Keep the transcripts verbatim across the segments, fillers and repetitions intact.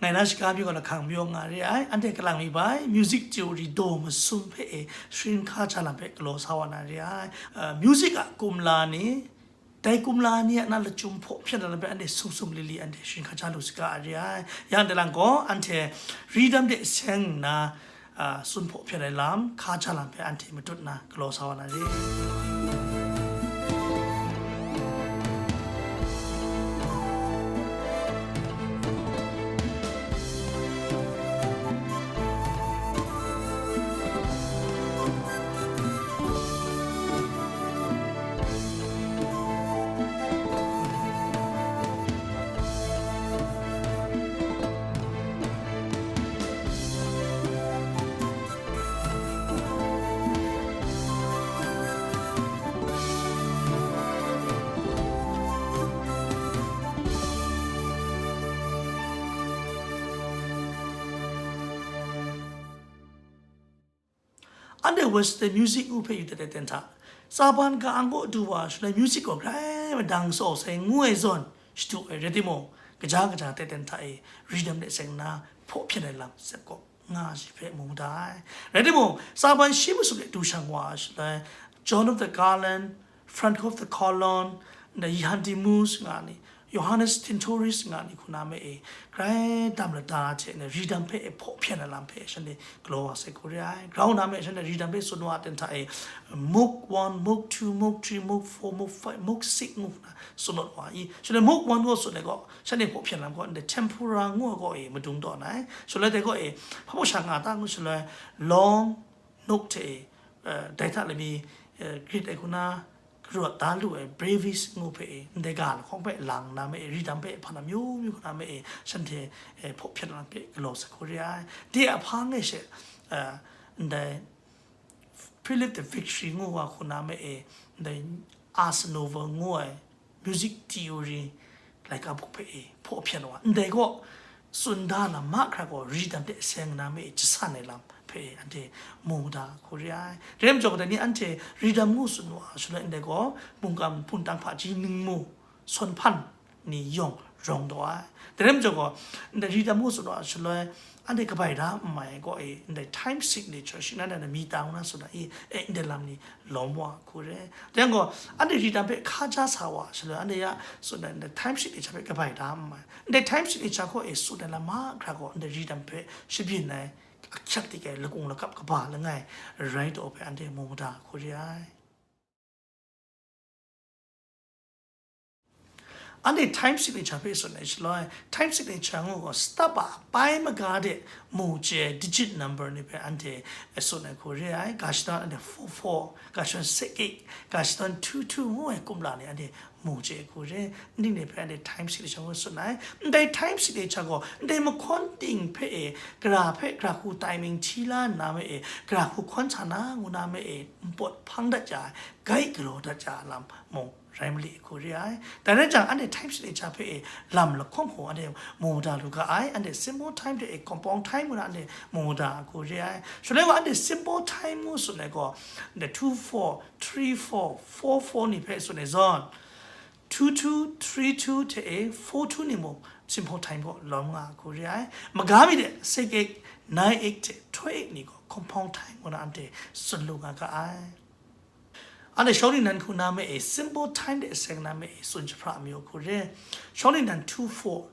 Ngai na shaga mi gaw lahkang mayaw nga re ai, anhte kalang mi bai, music theory daw masum hpe e sharin hkaja lam hpe galaw sa wa na re ai. Uh, music a kumla ni, dai kumla ni a na lachyum hpaw hpyan ai lam hpe anhte sum sum li li anhte sharin hkaja lu saga a re ai. Ya ndai lang gaw, anhte rhythm de seng nna, uh, tsun hpaw hpyan ai lam, hkaja lam hpe anhte matut nna galaw sa wa na re. Anhte Western music ngu hpe yu dat ai ten hta, tsaban ka-ang kaw du wa, shaloi music gaw grai madang tsaw sai ngu ai zawn shadu ai rai timung, kaja kaja tai ten hta e rhythm de seng nna hpaw hpyan ai lam sep gaw nga shi hpe mu da ai. Rai timung, tsaban shi masum de du shang wa ai shaloi, John of the Garland, Franco of the Colon, ndai Johann de Muis nga ni, Johannes Tintoris nga ni hku na me e, grai dam lada hte ne, rhythm hpe e hpaw hpyan ai lam hpe shanhte galaw wa sai hku re ai. Grau na me shanhte rhythm hpe tsun wa ai ten hta e, Moog one, Moog two, Moog three, Moog four, Moog five, Moog six ngu hku na tsun lawt wa i. Shaloi Moog one gaw tsun ai gaw, shanhte hpaw hpyan lam gaw, ndai tempura ngu ai gaw e madung tawn ai. Shaloi dai gaw e, hpa hpaw sha nga ta ngu shaloi, long, nook hte e, eh, dai hta lami, eh, grit ai hku na, karawt da lu ai brevis ngu hpe e, ndai ga lahkawng hpe lang na me e, rhythm hpe hpan na myu myu hku na me e, shanhte, eh, hpaw hpyan lam hpe galaw sa hku re ai. De a hpa ngai she, eh, ndai Philip the Victory ngu wa hku na me e, ndai Arsenova ngu ai music theory laika buk hpe e hpaw hpyan wa. Ndai gaw, tsun da lam mahkra gaw rhythm de seng na me e jasan ai lam hpe e anhte mu da hku re ai. Rai majaw, kadai ni anhte rhythm ngu tsun wa shaloi ndai gaw, mungkan hpun tang hpaji ningmu, sawn hpan ni yawng rawng taw ai. Dai rai majaw gaw, ndai rhythm ngu tsun wa shaloi, anhte kabai da n mai ai gaw e, ndai time signature, shi nan dan mi ta ngu na tsun ai, e, ndai lam ni lawm wa hku re. Dai yang gaw, anhte rhythm hpe hkaja sa wa shaloi, anhte ya tsun ai, ndai time signature hpe kabai da n mai. Ndai time signature hkaw e tsun ai lam mahkra gaw, ndai rhythm hpe shabyin ai, ahkyak dik ai, lakung lakap kaba langai rai taw hpe anhte mu da hku re ai. Anhte time signature hpe tsun ai shaloi, time signature ngu gaw, stop a pai maga de mu chye ai digit number ni hpe anhte tsun ai hku re ai. Ga shadawn anhte four four, ga shadawn six eight, ga shadawn two two ngu ai kumla ni anhte mu chye ai hku re. Ning ni hpe anhte time signature ngu tsun ai. Ndai time signature gaw, ndai mahkawn ting hpe e, gara hpe gara hku timing hti la nna me e, gara hku hkawn sa na ngu na me e, npawt hpang dat ja ai, gai galaw dat ja ai lam mung rai mali hku re ai. Dai rai jang, anhte time signature hpe e lam lahkawng hku anhte mu da lu ga ai, anhte simple time hte e compound time ngu na anhte mu da hku re ai. Shaloi wa anhte simple time ngu tsun ai gaw, anhte two four, three four, four four ni hpe tsun ai zawn, two two, three two hte e four two ni mung simple time gaw lawm nga hku re ai. Maga mi de six eight, nine eight hte twelve eight ni gaw compound time ngu na anhte tsun lu nga ga ai. Anhte shawng ningnan hku na me e, simple time de seng na me e, tsun jahpra mayu hku re. Shawng ningnan two four.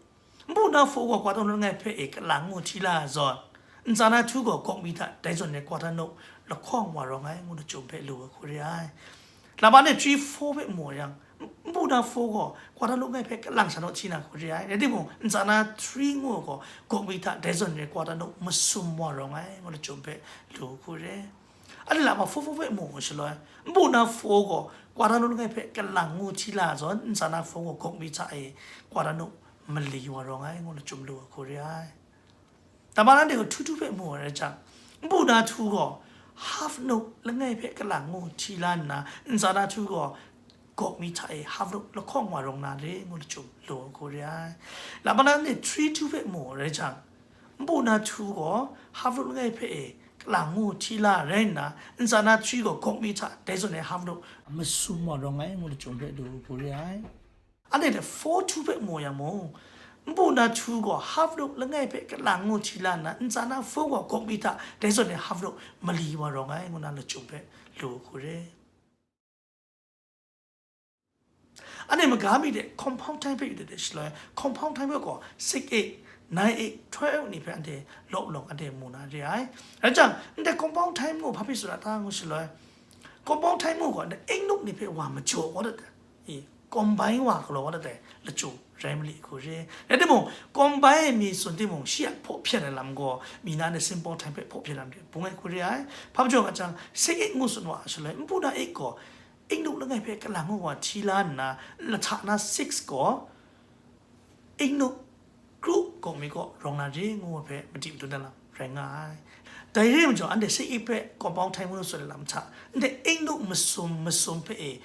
Npu na four gaw quarter note langai hpe e kalang ngu hti la ai zawn, ntsa na two gaw gawk mi hta dai zawn e quarter note lahkawng wa rawng ai ngu na chyum hpe lu ai hku re ai. Lama ni three four hpe mu yang, npu na four gaw quarter note langai hpe kalang sha naw hti na hku re ai. Rai timung, ntsa na three ngu ai gaw gawk mi hta dai zawn e quarter note masum wa rawng ai ngu na chyum hpe lu ai hku re. Anhte lama four four hpe mu shaloi, npu na four gaw quarter note langai hpe kalang ngu hti la ai zawn, ntsa na four gaw gawk mi hta e quarter note mali wa rawng ai ngu na chyum lu ai hku re ai. Dama nanhte gaw two two hpe mu ai rai jang, npu na two gaw half note langai hpe kalang ngu hti la nna, ntsa na two gaw gawk mi hta e half note lahkawng wa rawng na re ngu na chyum lu ai hku re ai. Lama nanhte three two hpe mu ai rai jang, npu na two gaw half note langai hpe e kalang ngu hti la rai nna, ntsa na three gaw gawk mi hta dai zawn e half note masum wa rawng ai ngu na chyum hpe lu ai hku re ai. Anhte four two hpe mu yang mung, Npu na two gaw half nup langai hpe kalang ngu hti la nna, ntsa na four gaw gawk mi hta dai zawn e half nup mali wa rawng ai ngu na lachyum hpe lu hku re. Anhte maga mi de compound time hpe yu de de shaloi, compound time hpe gaw six eight, nine eight, twelve ni hpe anhte law lawng anhte mu na re ai. Rai jang, ndai compound time ngu hpa pyi tsun ra ta ngu shaloi, compound time ngu gaw ndai eight nup ni hpe wa majaw kau dat ai, i, combine wa galaw kau dat ai lachyum rai mali hku re. Rai timung, combine mi tsun timung, shi a hpaw hpyen ai lam gaw, mi na ni simple time hpe hpaw hpyen ai lam de bung ai hku re ai. Hpa majaw nga jang, six eight ngu tsun wa shaloi, npu na eight gaw, eight nup langai hpe kalang ngu wa hti la nna, lahta na six gaw, eight nup kru gawk mi kaw rawng na re ngu ai hpe madi madun na lam rai nga ai. Dai re ai majaw, anhte six eight hpe compound time ngu tsun ai lam hta, ndai eight nup masum masum hpe e,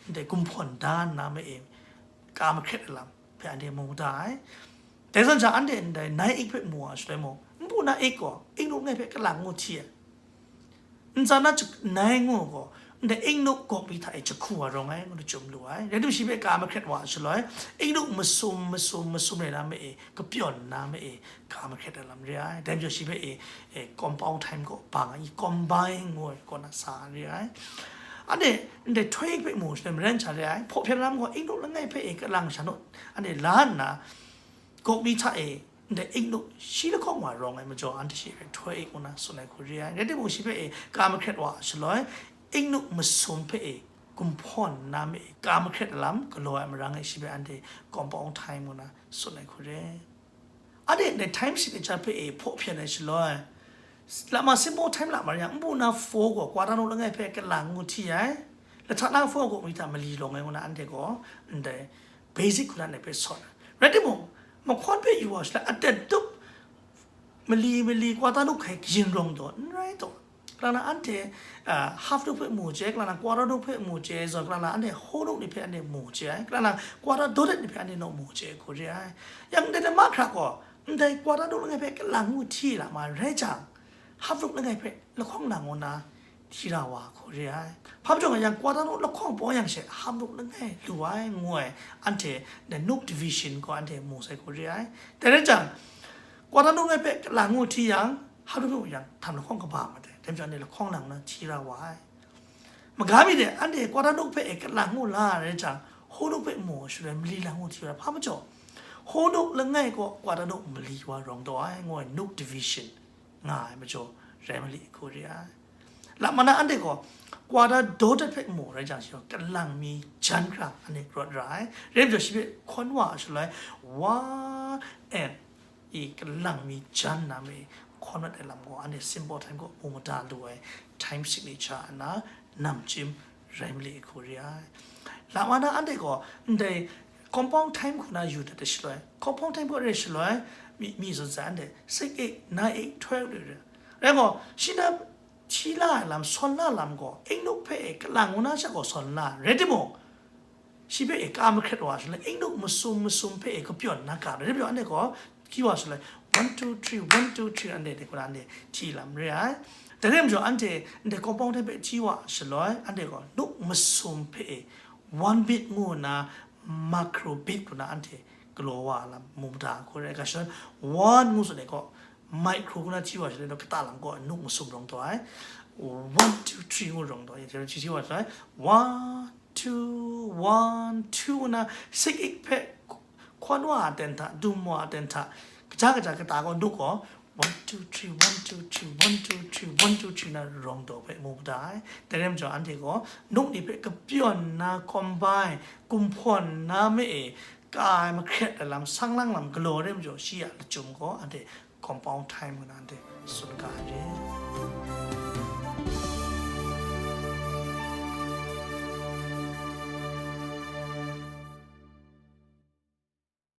ndai gumhpawn da nna ma e, ka mahkret ai lam hpe anhte mu da ai. Dai zawn sha anhte ndai nine eight hpe mu wa shaloi mung, npu na eight gaw eight nup langai hpe kalang ngu hti ai. Ntsa na nine ngu gaw, ndai eight nup gawk mi hta e jahku wa rawng ai ngu lachyum lu ai. Rai timung, shi hpe ka mahkret wa shaloi, eight nup masum masum masum rai na ma e, kapyawn na ma e, ka mahkret ai lam re ai. Dai majaw shi hpe e, e, compound time gaw bang ai, combine ngu ai kaw na sa re ai. Anhte ndai twelve hpe mu shaloi, maren sha re ai. Hpaw hpyen lam gaw eight nup langai hpe e kalang sha naw, anhte la nna, gawk mi hta e, ndai eight nup shi lahkawng wa rawng ai majaw, anhte shi hpe twelve eight ngu na tsun ai hku re ai. Rai timung, shi hpe e ka mahkret wa shaloi, eight nup masum hpe e gumhpawn na ma e, ka mahkret ai lam galaw ai marang e, shi hpe anhte compound time ngu na tsun ai hku re. Anhte ndai time signature hpe e hpaw hpyen ai shaloi, lama simple time la ma rai yang, npu na four gaw quarter note langai hpe kalang ngu hti ai, lahta na four gaw mi hta mali lawng ai ngu na anhte gaw ndai basic hku na ndai hpe sawn ai. Rai timung, mahkawn hpe yu wa shaloi, aten tup mali mali quarter note hkai kayin rawng taw, n rai taw. Kalang na anhte, ah, half note hpe mu chye, kalang na quarter note hpe mu chye, zawn kalang na anhte whole note ni hpe anhte mu chye ai, kalang na quarter dotted ni hpe anhte naw mu chye hku re ai. Yang ndai lama hkra gaw, ndai quarter note langai hpe kalang ngu hti la ma rai jang, half note langai hpe lahkawng lang ngu na hti ra wa hku re ai. Hpa majaw nga yang, quarter note lahkawng pawng yang she, half note langai lu ai ngu ai, anhte ndai note division gaw anhte mu sai hku re ai. Dai rai jang, quarter note langai hpe kalang ngu hti yang, half note hpe mu yang, htam lahkawng kaba mat ai. Dai majaw anhte lahkawng lang nna hti ra wa ai. Maga mi de, anhte quarter note hpe e kalang ngu la rai jang, whole note hpe mu shaloi mali lang ngu hti ra, hpa majaw, whole note langai gaw quarter note mali wa rawng taw ai, ngu ai note division nga ai majaw rai mali hku re ai. Lama na anhte gaw quarter dotted hpe mu rai jang, shi gaw kalang mi jan hkra anhte rawt ra ai. Rai majaw, shi hpe hkawn wa shaloi, wa and i kalang mi jan na ma e hkawn mat ai lam gaw, anhte simple time gaw mu mada lu ai time signature nna namchyim rai mali hku re ai. Lama na anhte gaw ndai compound time hku na yu dat ai shaloi, compound time gaw re shaloi, mi, mi zawn sai anhte six eight, nine eight, twelve re re. Rai gaw, shi na hti la ai lam, sawn la lam gaw, eight note hpe e kalang ngu na sha gaw sawn la, rai timung, shi hpe e ka mahkret wa shaloi, eight note masum masum hpe e kapyawn na ka, rai majaw anhte gaw, hti wa shaloi, one, two, three, one, two, three, anhte de, kaw na anhte hti lam re ai. Dai rai majaw, anhte ndai compound time hpe hti wa shaloi, anhte gaw note masum hpe e one beat ngu nna, macro beat ngu na anhte galaw wa lam mu mada hku re ai. Ga shaloi, one ngu tsun ai gaw, micro ngu na hti wa shaloi, kata lam gaw note masum rawng taw ai. One, two, three ngu rawng taw ai. Hti wa shaloi, one, two, one, two ngu na, six eight hpe hkawn wa aten hta, dum wa aten hta, kaja kaja kata gaw note gaw, one, two, three, one, two, three, one, two, three, one, two, three na rawng taw hpe mu mada ai. Dai rai majaw, anhte gaw note ni hpe kapyawn na, combine, gumhpawn na ma e, ka ai mahkret ai lam, sang lang lam galaw rai majaw, shi a lachyum gaw anhte compound time ngu na anhte tsun ga ai re.